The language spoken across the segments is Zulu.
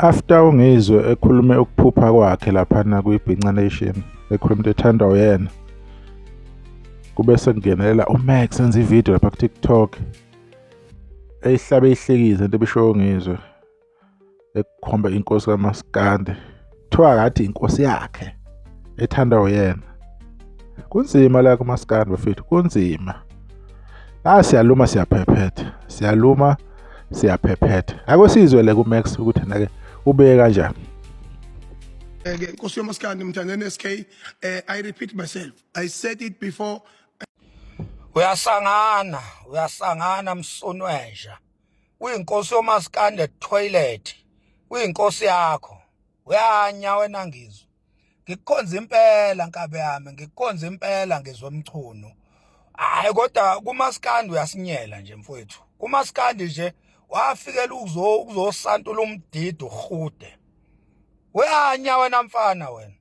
After uNgizwe ekhulume ukuphupha kwakhe laphana kwi-Bhinca Nation, ekhuluma into ethandwa uyena, kube sekungenelela uMax enza ividiyo lapha ku-TikTok eyihlabe ihlekize into ebisho uNgizwe, ekukhomba inkosi kaMaskandi, kuthiwa kathi inkosi yakhe ethandwa uyena. Kunzima la kuMaskandi bafethu, kunzima la, siyaluma siyaphephetha, siyaluma siyaphephetha. Ake sizwe le kuMax ukuthi nake ubeke kanjani. Ke Nkosi yomaskandi Mthandeni SK, I repeat myself, I said it before. Uyasangana, uyasangana msunwenja. Uyinkosi yomaskandi toilet, uyinkosi yakho. Uyanya wena Ngizwe. Ngikukhonza impela nkabe yami, ngikukhonza impela Ngizwe Mchunu. Hayi, kodwa kumaskandi uyasinyela nje mfowethu. Kumaskandi nje wafikela ukuzosantula umdidi uhude. Uyanya wena mfana wena.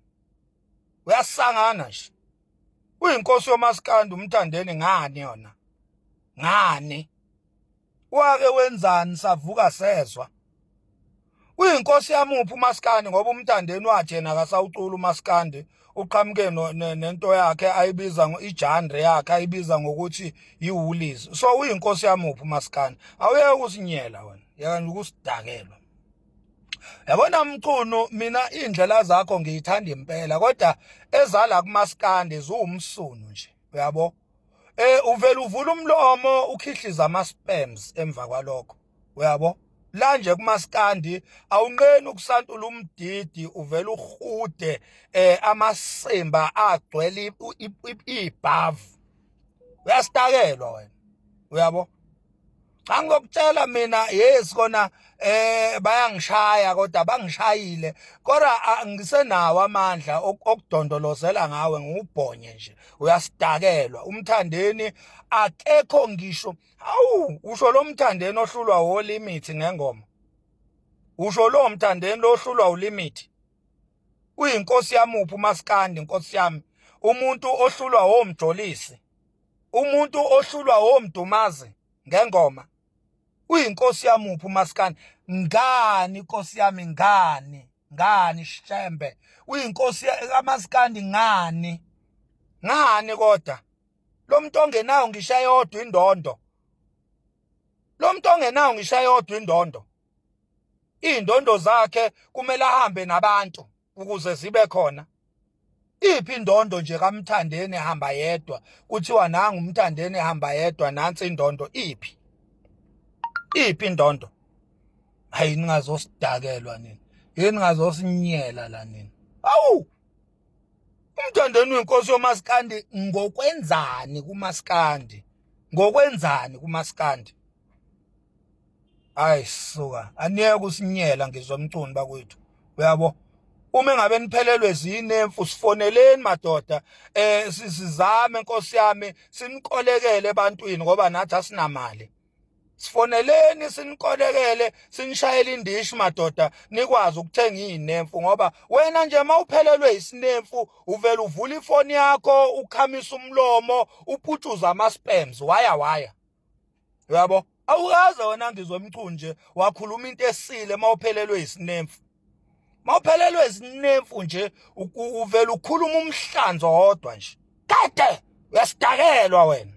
Uyasangana nje. Uyinkosi yomaskandi uMthandeni ngani yona? Ngani? Wake wenzani savuka sezwa? Uyinkosi yamuphi umaskandi? Ngoba uMthandeni wathi yena akasawucula umaskandi, uqhamuke nento yakhe ayibiza i-genre yakhe ayibiza ngokuthi yi-woolies. So uyinkosi yamuphi umaskandi? Awuyeke ukusinyela wena, yeka nje ukusidakelwa. Yabona Mchunu, mina indlela zakho ngiyithanda impela, kodwa ezala kumaskandi ziwumsunu nje, uyabo. Uvela uvula umlomo ukhihliza ama sperms emva kwalokho, uyabo. La nje kumaskandi awunqeni ukusantula umdidi, uvela uhude amasimba agcwele ibhavu. Uyasitakelwa wena, uyabo. Cha, ngizokutshela mina, yes kona bayangishaya, kodwa bangishayile, kodwa ngisenawo amandla okudondolozela ngawe ngubhonye nje. Uyasidakelwa uMthandeni, akekho ngisho. Awu, usho lo Mthandeni ohlulwa wolimit ngengoma, usho lo Mthandeni lohlulwa ulimit. Uyinkosi yamuphi umaskandi nkosi yami? Umuntu ohlulwa womjolisi, umuntu ohlulwa womdumazi ngengoma, uyinkosi yamuphi umaskandi? Ngani inkosi yami? Ngani, ngani Shembe? Uyinkosi kamaskandi ngani, ngani? Kodwa lo muntu ongenawo ngisho eyodwa indondo, lo muntu ongenawo ngisho eyodwa indondo, iy'ndondo zakhe kumele ahambe nabantu ukuze zibe khona. Iphi indondo nje kaMthandeni ehamba yedwa, kuthiwa nangu uMthandeni ehamba yedwa, nansi indondo? Iphi, iphi indondo? Hayi, ningazosidakelwa nini, yini ningazosinyela la nini. Awu, uMthandeni uyinkosi yomaskandi ngokwenzani kumaskandi? Ngokwenzani kumaskandi? Hayi suka, aniyeke ukusinyela Ngizwe Mchunu bakwethu, uyabo. Uma engabe niphelelwe zinemfu, sifoneleni madoda, sizame nkosi yami sinikolekele ebantwini, ngoba nathi asinamali. Sifoneleni sinikolekele, sinishayele indishi madoda, nikwazi ukuthenga izinemfu, ngoba wena nje mawuphelelwe isinemfu uvela uvula ifoni yakho, ukhamisa umlomo, uputshuza ama sperms, waya waya, uyabo. Awukaze wena Ngizwe Mchunu nje wakhuluma into esile. Mawuphelelwe isinemfu, mawuphelelwe isinemfu nje uvela ukhuluma umhlanzo wodwa nje kade. Uyasidakelwa wena.